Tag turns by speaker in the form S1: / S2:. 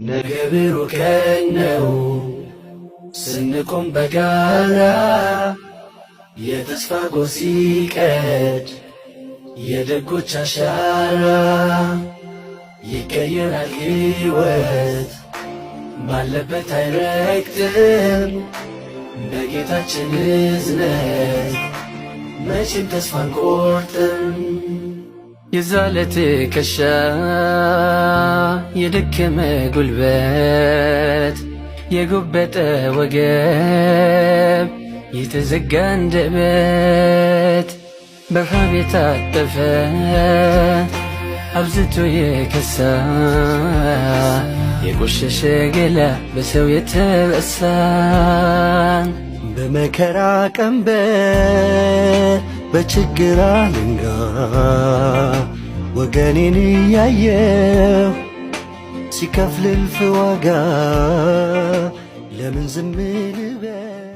S1: ነገ ብሩህ ቀን ነው ስንቆም በጋራ፣ የተስፋ ጎህ ሲቀድ የደጎች አሻራ፣ ይቀየራል ሕይወት ባለበት አይረግጥም፣ በጌታችን እዝነት መቼም ተስፋ አንቆርጥም። የዛለ ትከሻ፣ የደከመ ጉልበት፣ የጎበጠ ወገብ፣ የተዘጋ አንደበት፣ በረሃብ የታጠፈ፣ አብዝቶ የከሳ፣ የቆሸሸ ገላ፣ በሰው የተረሳን
S2: በመከራ ቀንበር በችግር አለንጋ ወገኔን እያየው ሲከፍል እልፍ ዋጋ ለምን ዝም ልበል?